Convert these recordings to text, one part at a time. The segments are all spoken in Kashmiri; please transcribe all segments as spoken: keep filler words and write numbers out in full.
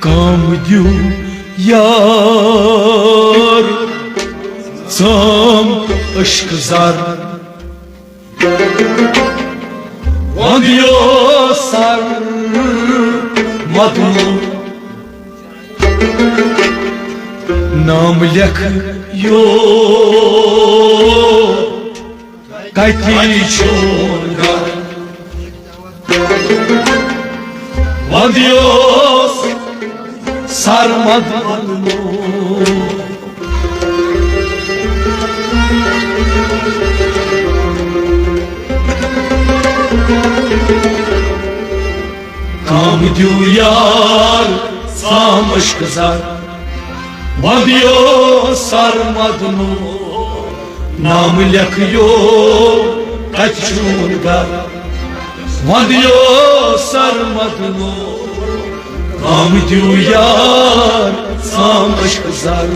کام دیو یار ژام عشق زر، وندیو سر مدنو، نام لیکھ یو کتی چون گھر۔ وندیوس سرمد ونمو۔ کام دیو یار سام عشق زر، وندیو سرمد نو، نام لیکھیو کتہِ چون گھر۔ وندیو سرمد نو، کام دیو یار سام عشق زر۔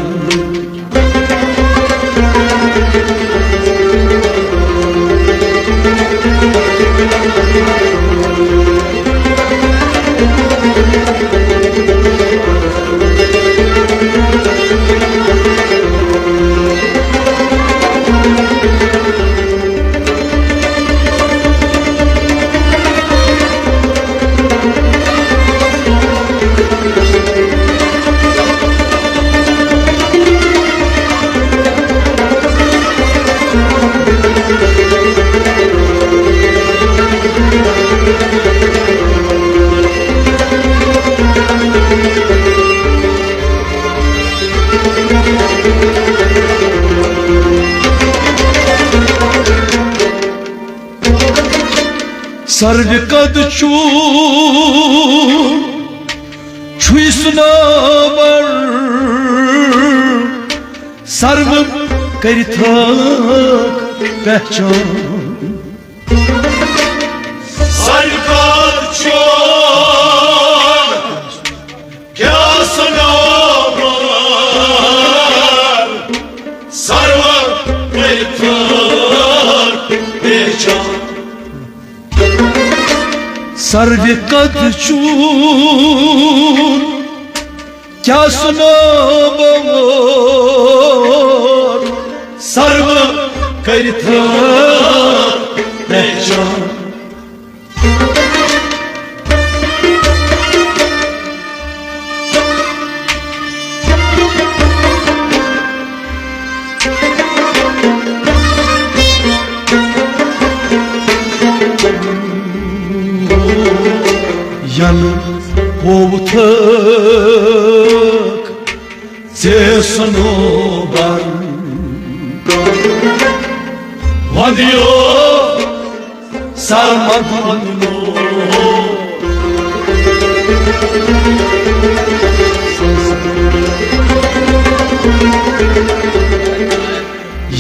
سروِ قد چون چھُے سناور، سرو کٔرِتھ پہچان۔ سروِ قد چون کیا سناور، سرو کٔرِتھ پہچان۔ سروِ قد چون کیا سناور، سرو کٔرِتھ پہچان۔ ینہٕ ہووتھکھ ژےٚ سنوبر، وندیو سرمد ونمو۔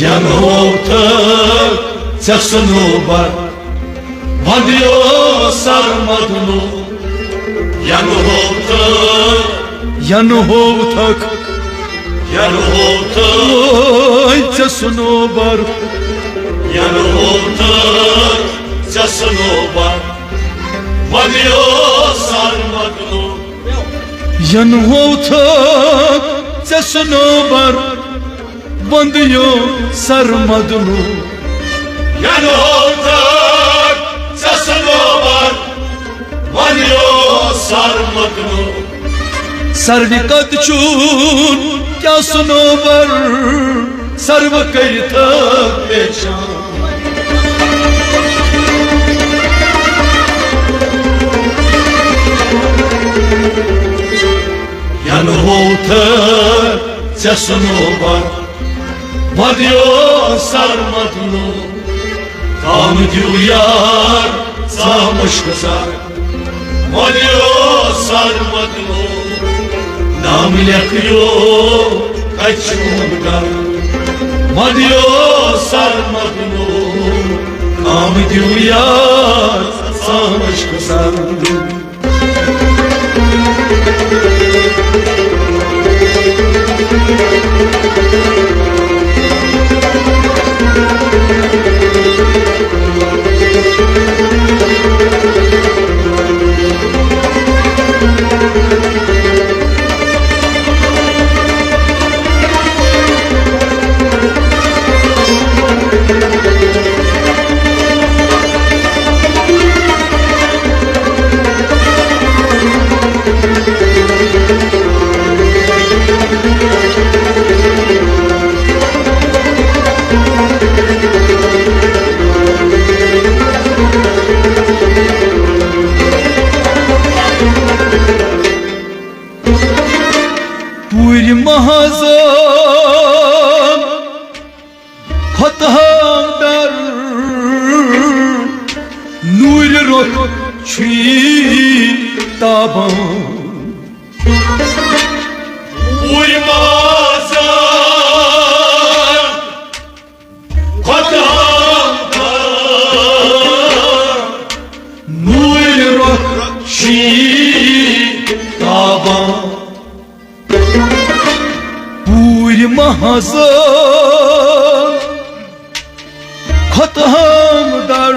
ینہٕ ہووتھکھ ژےٚ سنوبر، وندیو سرمد نو۔ ینہٕ ہووتھکھ، ینہٕ ہووتھکھ، ینہٕ ہووتھکھ، وٲے ژےٚ سنوبر۔ ینہٕ ہووتھکھ ژےٚ سنوبر، وندیو سرمد نو۔ ینہٕ ہووتھکھ ژےٚ سنوبر، وندیو سرمد نو۔ ینہٕ ہووتھکھ ژےٚ سنوبر، وندیو سرمد نو۔ سروِ قد چون کیا سنوبر، سرو کٔرِتھ پہچان۔ ینہٕ ہووتھکھ ژےٚ سنوبر، وندیو سرمد نو۔ کام دیو یار ژام عشق زر، وندیو سرمد نو۔ نام لیکھیو کتہِ چون گھر، وندیو سرمد نو۔ کام دیو یار ژام عشق زر۔ محض کھۄتہٕ ہم در، نوٗرِ رۄخ چھُے تابان۔ پوٗرِ محض کھۄتہٕ ہم در، نوٗرِ رۄخ چھُے تابان۔ پوٗرِ محض کھۄتہٕ ہم در،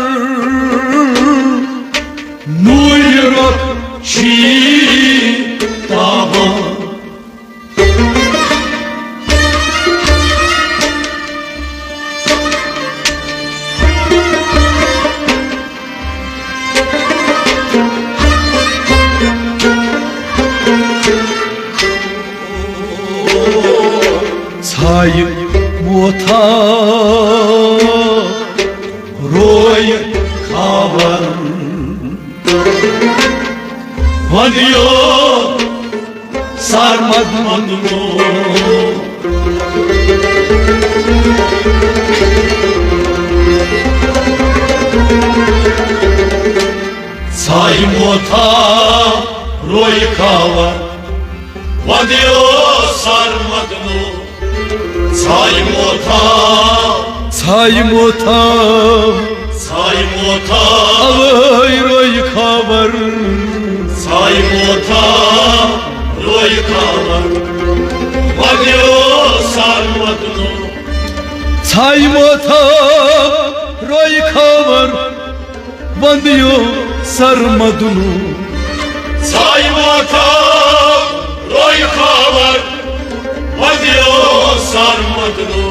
نوٗرِ رۄخ چھُے تابان۔ ژھایہِ موتھا روے خاور، ونٛدیو سرمد مندنو۔ ژھایہِ موتھا روے خاور، ونٛدیو سرمد نو۔ ژھایہِ موتھا، ژھایہِ موتھا، ژھایہِ موتھا، اوے روے خاور۔ ژھایہِ موتھا روے خاور، ونٛدیو سرمد نو۔ ژھایہِ موتھا روے خاور، ونٛدیو سرمد نو۔ ژھایہِ موتھا روے خاور، ونٛدیو سرمد نو۔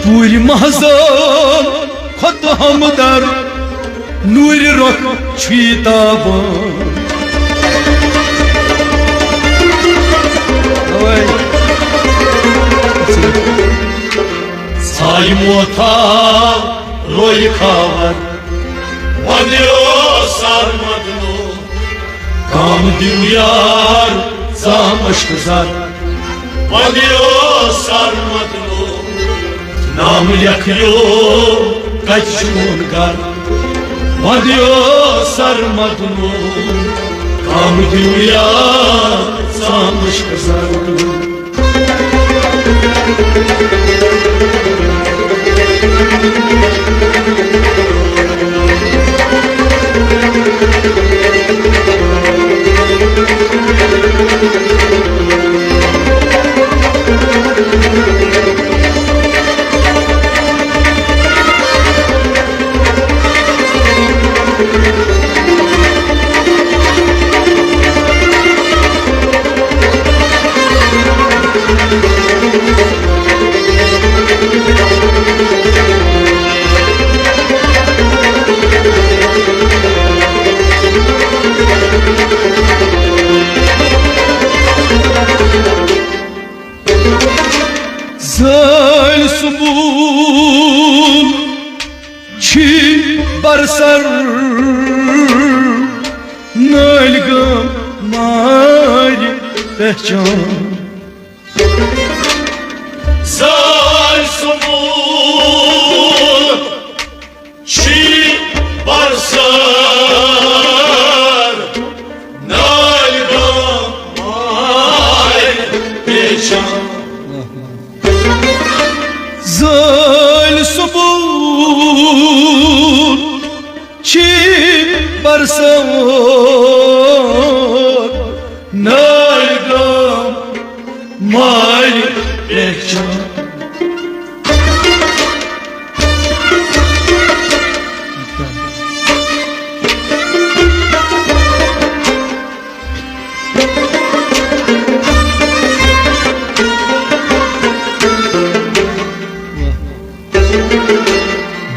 پوٗرِ محض کھۄتہٕ ہم در، نوٗرِ رۄخ چھُے تابان۔ اوے۔ ژھایہِ موتھا روے خاور، ونٛدیو سرمد نو۔ کام دیو یار ژام عشق زر، ونٛدیو سرمد نو۔ نام لیکھیو کتہِ چھُ میون گرٕ، ونٛدیو سرمد نو۔ کام دیو یار ژام عشق زر۔ زٲلۍ سُنٛد چھی برسر نٲلۍ گام مارِ پہچان۔ زٲلۍ سُنٛد چھی برسر نٲلۍ گام مارِ پہچان۔ زٲلۍ سُنٛد چھی برسر نٲلۍ گام مارِ پہچان۔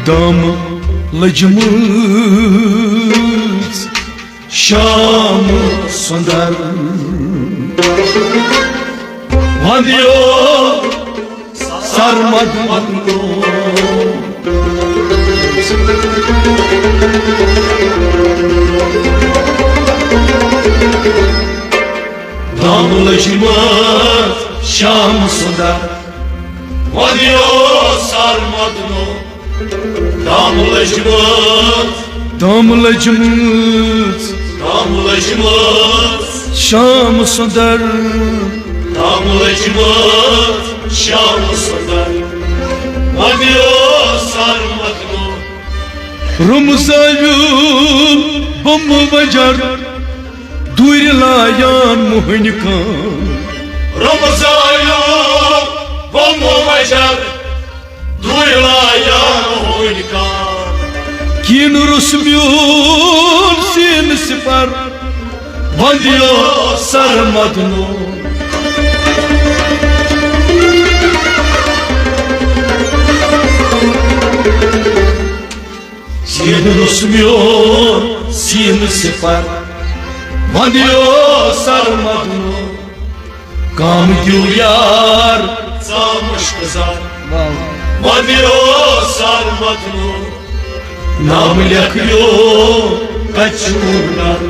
دم لٔجمٕژ شام سُنٛدر، وَندیو سرمد وَندو۔ دم لٔجمٕژ شام سُنٛدر، وۄنۍ یوت سر مدنو، دم لٔجمٕژ، دم لٔجمٕژ، دم لٔجمٕژ۔ شام سُنٛدر، دم لٔجمٕژ، شام سُنٛدر، وۄنۍ یوت سر مدنو۔ رُمہٕ زٲویُل بۄمہٕ وۄجر، دوٗرِ لایان موہنۍ کان۔ رُمہٕ زٲویُل بۄمہٕ وۄجر، دوٗرِ لایان موہنۍ کان۔ کیٖنہٕ روٚس میون سیٖنہٕ سِپر، وۄنۍ یوت سر مدنو۔ سیٖنہٕ روٚس میون سیٖنہٕ سِپر، وۄنۍ یوت سر مدنو۔ کم دیو یار، ژامُت چھُ زر۔ واہ۔ وۄنۍ یوت سر مدنو۔ نام لیکھیو کچوٗنر،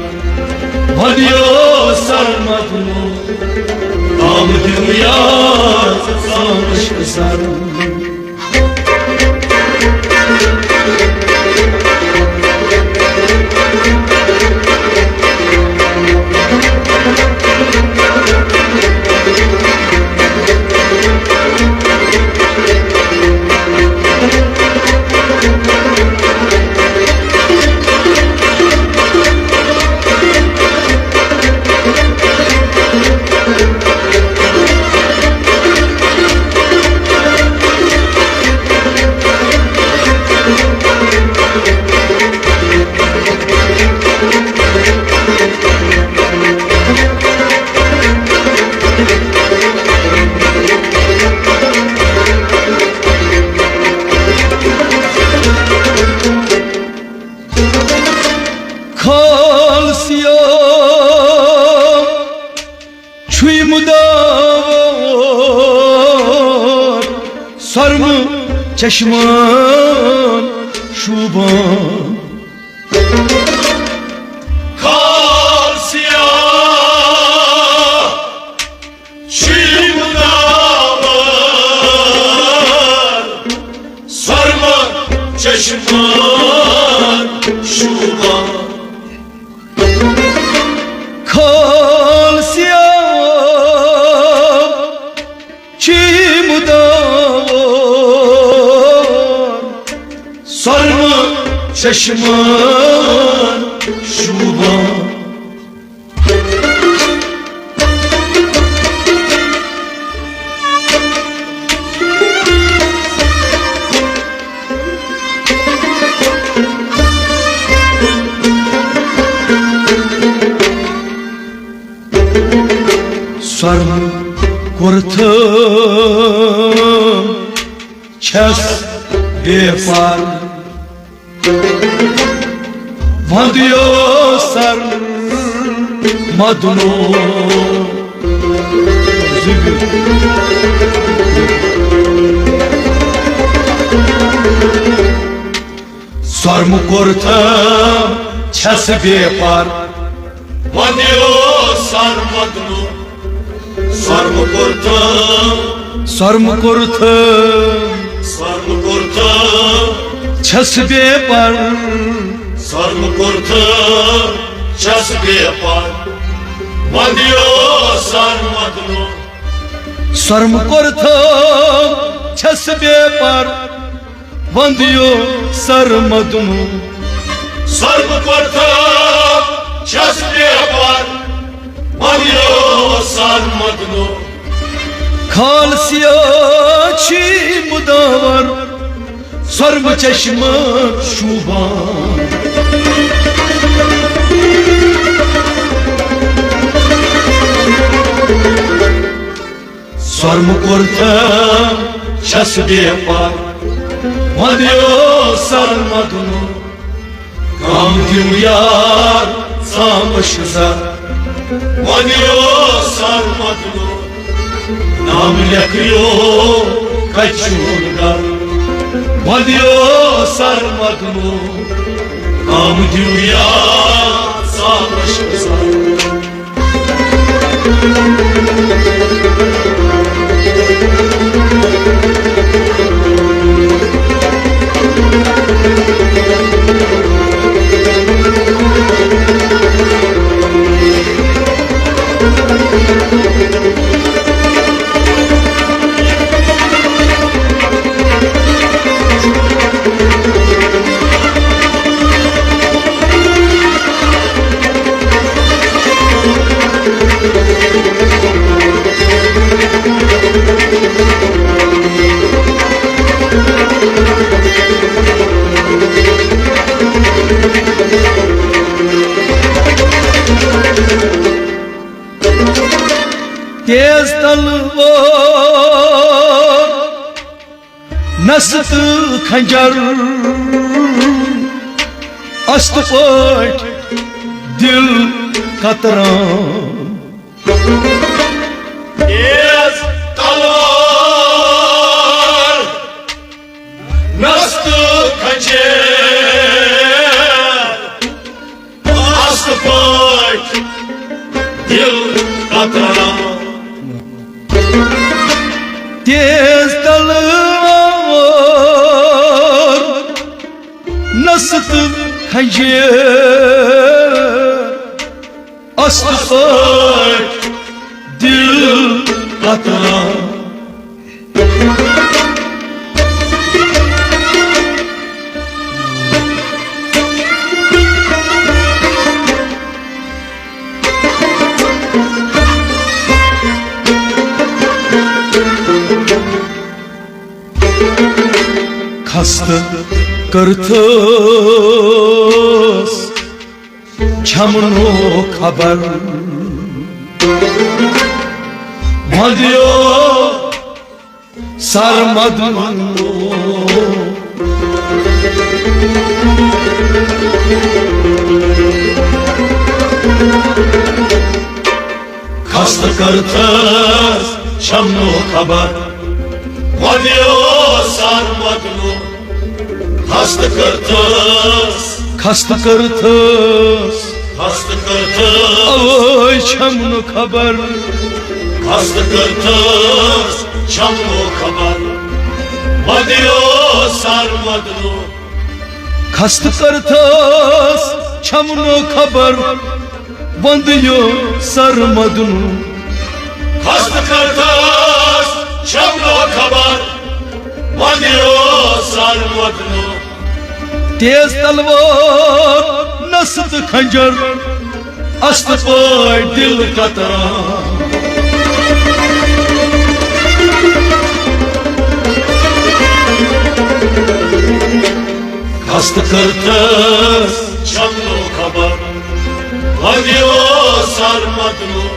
وۄنۍ یوت سر مدنو۔ نام دیو یار، ژامُت چھُ زر۔ خالصیو چھُے مُداوار، سۄرمہٕ چشمان شوٗبان۔ خالصیو چھُے مُداوار، سۄرمہٕ چشمان شوٗبان۔ خالصیو چھُے مُداوار، سۄرمہٕ چشمان شوٗبان۔ سۄرمہٕ کُرتہٕ چھَس بے پَر۔ وۄندیو سر مدنو۔ سۄرمہٕ کُرتہٕ چھَس بے پَر۔ وۄندیو سر مدنو۔ سۄرمہٕ کُرتہٕ۔ سۄرمہٕ کُرتہٕ۔ سۄرمہٕ کُرتہٕ۔ چھَس بے پَر۔ سۄرمہٕ کُرتہٕ۔ چھَس بے پَر۔ وۄندیو سر مدنو۔ سۄرمہٕ کُرتہٕ۔ چھَس بے پَر۔ وۄندیو سر مدنو۔ سۄرمہٕ کُرتہٕ چھَس بے پَر، وۄندیو سر مدنو۔ خالصیو چھُے مُداوار، سۄرمہٕ چشمان شوٗبان۔ سۄرمہٕ کُرتہٕ چھَس بے پَر، وۄندیو سر مدنو۔ کم دیو یار ژامُت چھُ زر، وۄندیو سر مدنو۔ نام لیکھیو کچوٗنر، وۄندیو سر مدنو۔ کم دیو یار ژامُت چھُ زر۔ تیز تلوار، نس تہٕ خنجر، استہٕ پٲٹھۍ دل کتران۔ تیز تلوار، نس تہٕ خنجر، استہٕ پٲٹھۍ دل کتران۔ تیز تلوار، نس تہٕ خنجر، استہٕ پٲٹھۍ دل کتران۔ خستہٕ کٔرتھس چھمنُک خبر، ونٛدیو سرمدنُک۔ خستہٕ کٔرتھس چھمنُک خبر، ونٛدیو سرمدنُک۔ خستہٕ کٔرتھس، خستہٕ کٔرتھس، خستہٕ کٔرتھس، اوے چھمنُک خبر۔ خستہٕ کٔرتھس چھمنُک خبر، ونٛدیو سرمدنُک۔ خستہٕ کٔرتھس چھمنُک خبر، ونٛدیو سرمدنُک۔ خستہٕ کٔرتھس چھمنُک خبر، ونٛدیو سرمدنُک۔ تیز تلوار، نس تہٕ خنجر، استہٕ پٲٹھۍ دل کتران۔ خستہٕ کٔرتھس چھمنُک خبر، ونٛدیو سرمدنُک۔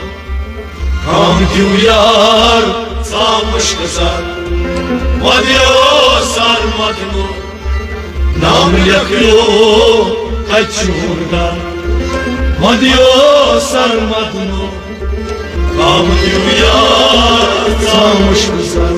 کام دیو یار، ژام مُشکہٕ سر، ونٛدیو سرمدنُک۔ نام لیکھیو کتہِ چھُ ہُنر، ونٛدیو سرمدنُک۔ کام دیو یار، ژام مُشکہٕ سر۔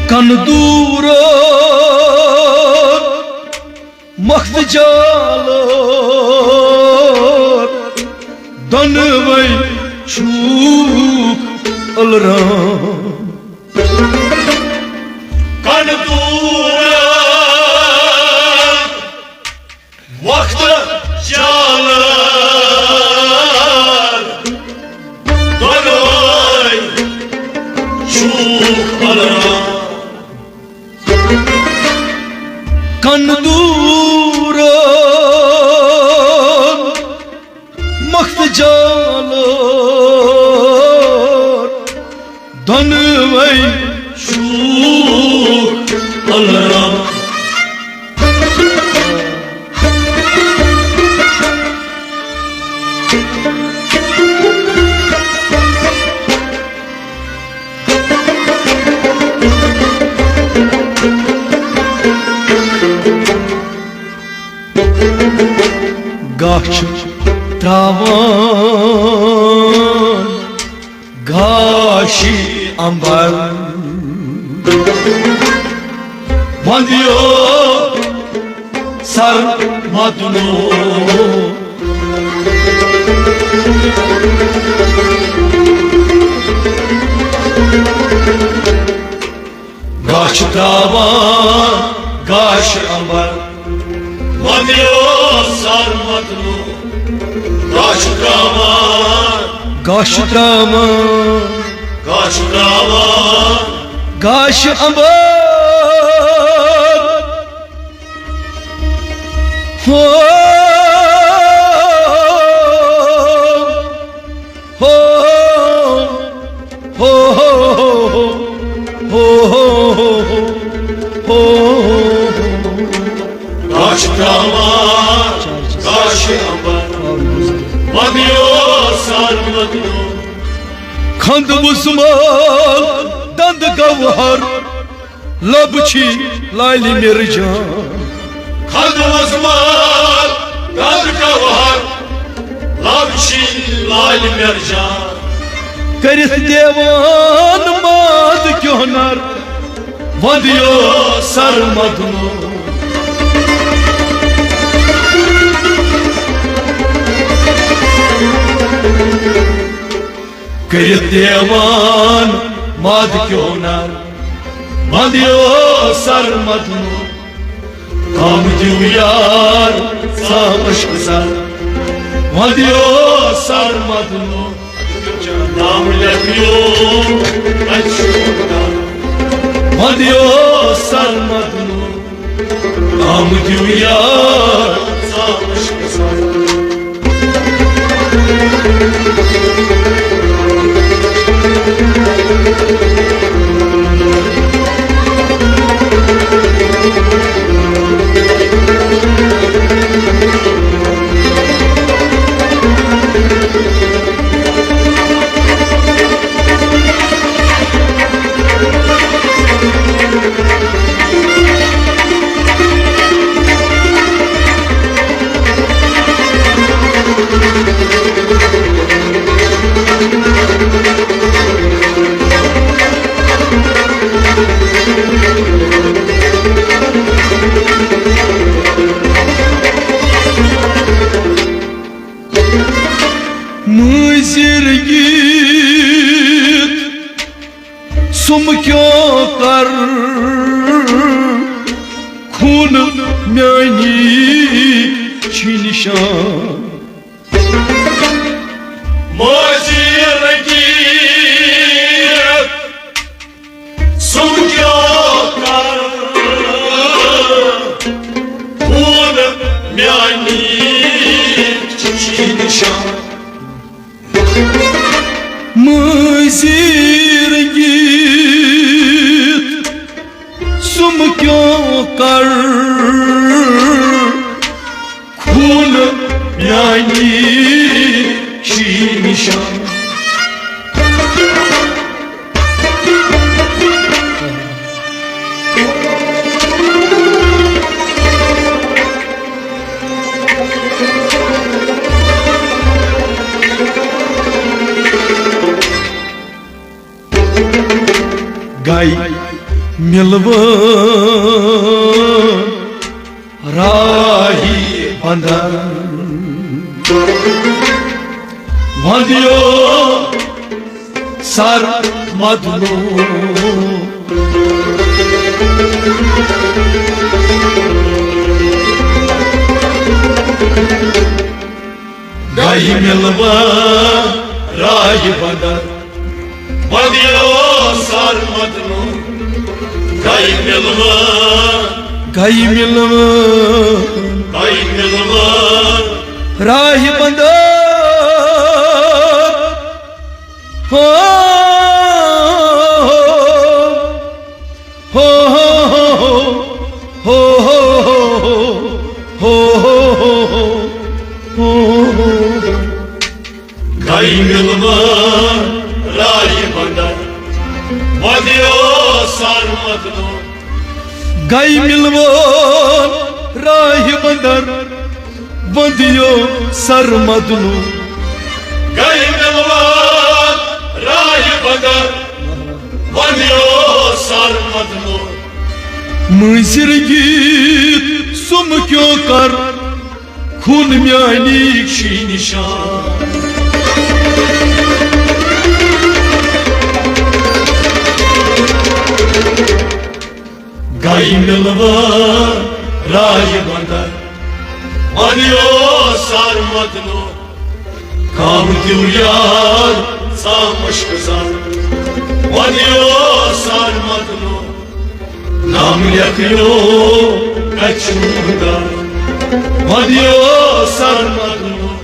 کن دور مۄختہٕ جالور، دۄنوَے چھُکھ ألرام۔ کن دور مۄختہٕ جالور، دۄنوَے چھُکھ ألرام۔ کن دور مۄختہٕ جالور، دۄنوَے چھُکھ ألرام۔ گاش تراوان، گاش امبر، وندیو سر مدنو۔ گاش تراوان، گاش امبر، وندیو سر مدنو۔ گاش تراوان، گاش تراوان، گاش تراوان، گاش امبر۔ ہو، ہو، ہو، ہو۔ گاش تراوان، گاش امبر، ودیو سر مدنو۔ کھند وُزمل دند گوہر، لب چھی لالِ مرجان۔ کھند وُزمل دند گوہر، لب چھی لالِ مرجان۔ کٔرِتھ دیوان ماد کیوہنر، ودیو سر مدنو۔ کٔرِتھ دیوان ماد کیوہنر، ودیو سر مدنو۔ کم دیو یار سامش سر، ودیو سر مدنو۔ نام لیکھیو اچھوتا، ودیو سر مدنو۔ نام دیو یار سامش سر۔ مٔنٛزِر یِتھ سُم کیوں کر، خوٗن میٛانی چھی نِشان۔ مٔنٛزِر یِتھ سُم کیوں کر، خوٗن میٛانی چھی نِشان۔ مٔنٛزِر یِتھ سُم کیوں کر، خوٗن میٛانی چھی نِشان۔ گے مِلوان راہی بندر، وندیو سر مدنو۔ گے مِلوان راہی بندر، ودیو سر مدنو۔ گے مِلوان، گے مِلوان، گے مِلوان راہی بندر۔ ہو، ہو، ہو۔ گٔے مِلوان راہہِ بندر، ودیو سر مدنو۔ گٔے مِلوان راہہِ بندر، ودیو سر مدنو۔ گٔے مِلوان راہہِ بندر، ودیو سر مدنو۔ مٔنٛزِر گیٖت سُم کیوں کر، خوٗن میٛانی شی نِشان۔ گٔے مِلوان راہہِ بندر، ودیو سر مدنو۔ کام دیو یار، ژامُش کٕژن، ودیو سر مدنو۔ نام لیکھیو کچھ مُردار، ودیو سر مدنو۔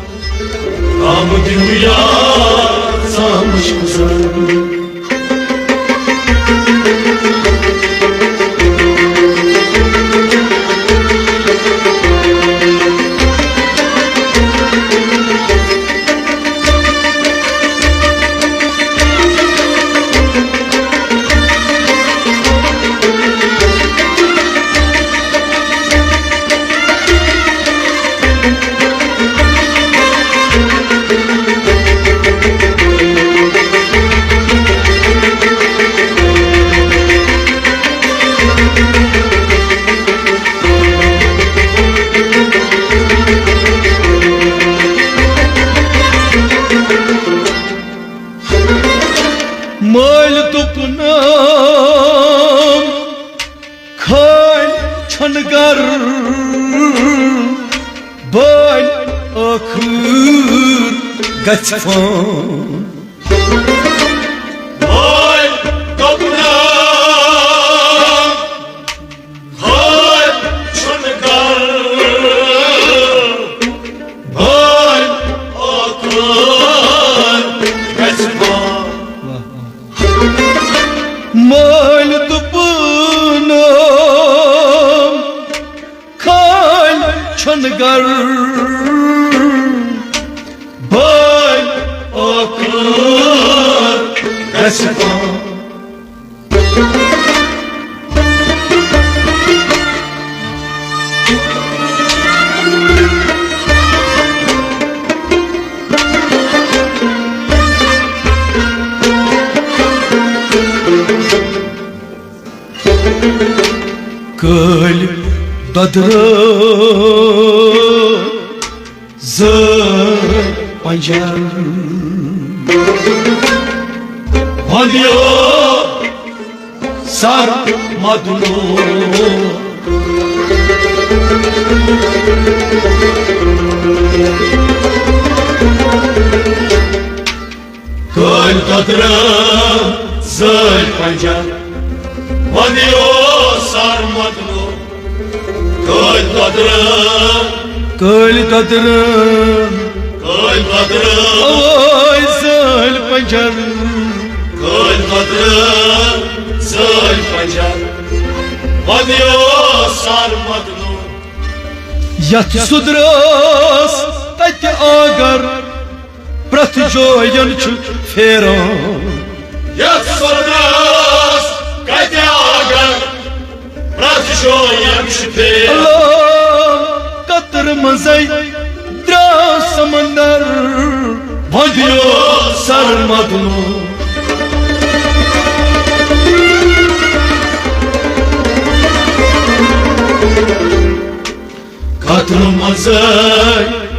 نام دیو یار، ژامُش کٕژن۔ مٲلۍ دوٚپنم، کھٲلۍ چھُنہٕ گرٕ، بٲلۍ ٲخٕر گژھِ فون۔ مٲلۍ دوٚپنم، کھٲلۍ چھُنہٕ گرٕ، بٲلۍ ٲخٕر گژھِ فون۔ مٲلۍ دوٚپنم، کھٲلۍ چھُنہٕ گرٕ، بٲلۍ ٲخٕر گژھِ فون۔ کٲلۍ دۄدرٲو زٲلۍ پنجر۔ ونیو سر مدنو۔ کٲلۍ دۄدرٲو زٲلۍ پنجر، ودیو سر مدنو۔ کٲلۍ دۄدرٲو، کٲلۍ دۄدرٲو، کٲلۍ دۄدرٲو، اوے زٲلۍ پنجر۔ کٲلۍ دۄدرٲو زٲلۍ پنجر، ودیو سر مدنو۔ یتھ سُدرس تتہِ آگر، پرٛٮ۪تھ جوین چھُ پھیران۔ یتھ سُدرس کتہِ آگر، پرٛٮ۪تھ جوین چھُ پھیران۔ اللہ قطر منٛزے درٛاو سمندر، ودیو سر مدنو۔ قطر منٛزے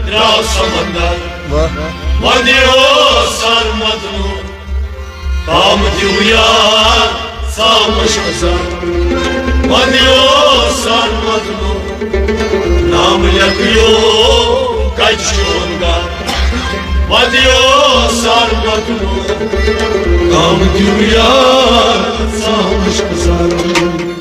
درٛاو سمندر، واہ۔ ودیو سر مدنو۔ تام دیو یار ژامُش کٕژن، ودیو سر مدنو۔ نام لیکھیو کچھ چون گا، ودیو سر مدنو۔ تام دیو یار ژامُش کٕژن۔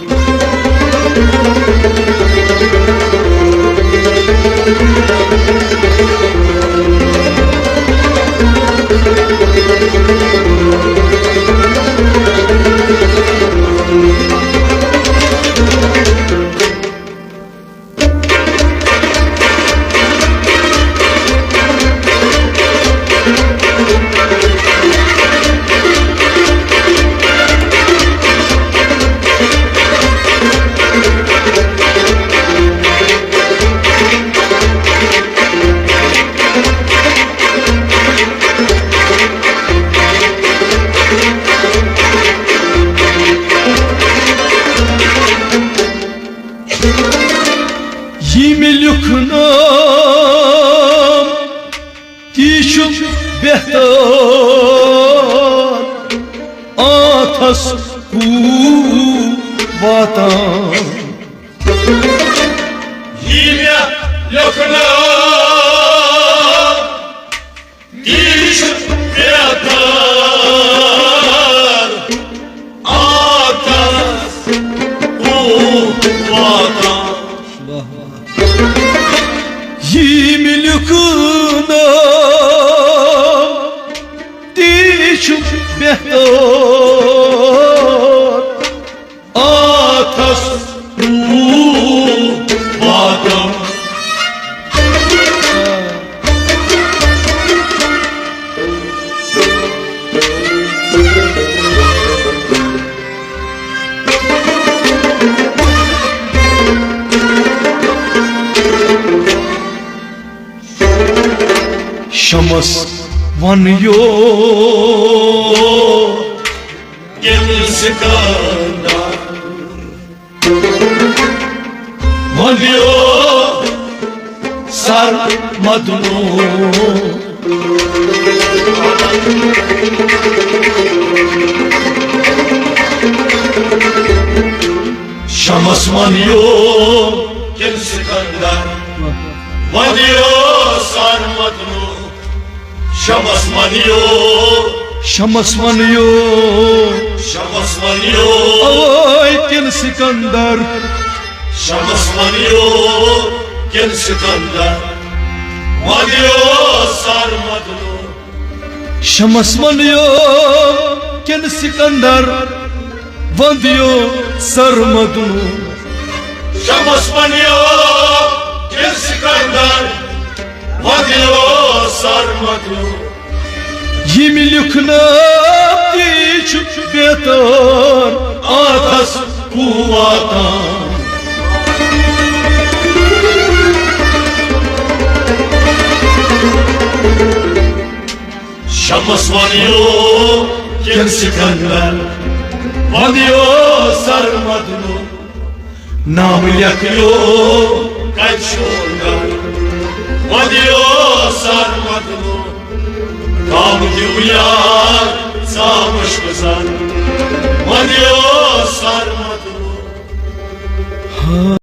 بہتر آتھس کو واتان۔ یہِ مےٚ لیوٚکھناو، تی چھُ بہتر آتھس کو واتان۔ یہِ مےٚ لیوٚکھناو، تی چھُ بہتر آتھس کو واتان۔ شمس ونیو کِنہٕ سکندر ونیو سر مدنو۔ شمس ونیو کِنہٕ سکندر ونیو سر مدنو۔ شمس ونیو، شمس ونیو، شمس ونیو، اوے کِنہٕ سکندر۔ شمس ونیو کِنہٕ سکندر ونیو سر مدنو۔ شمس ونیو کِنہٕ سکندر ونیو سر مدنو۔ شمس ونیو کِنہٕ سکندر ونیو سر مدنو۔ یہِ مےٚ لیوٚکھناو، تی چھُ بہتر آتھس کو واتان۔ شمس ونیو کِنہٕ سکندر ونیو سر مدنو۔ نام لیکھیو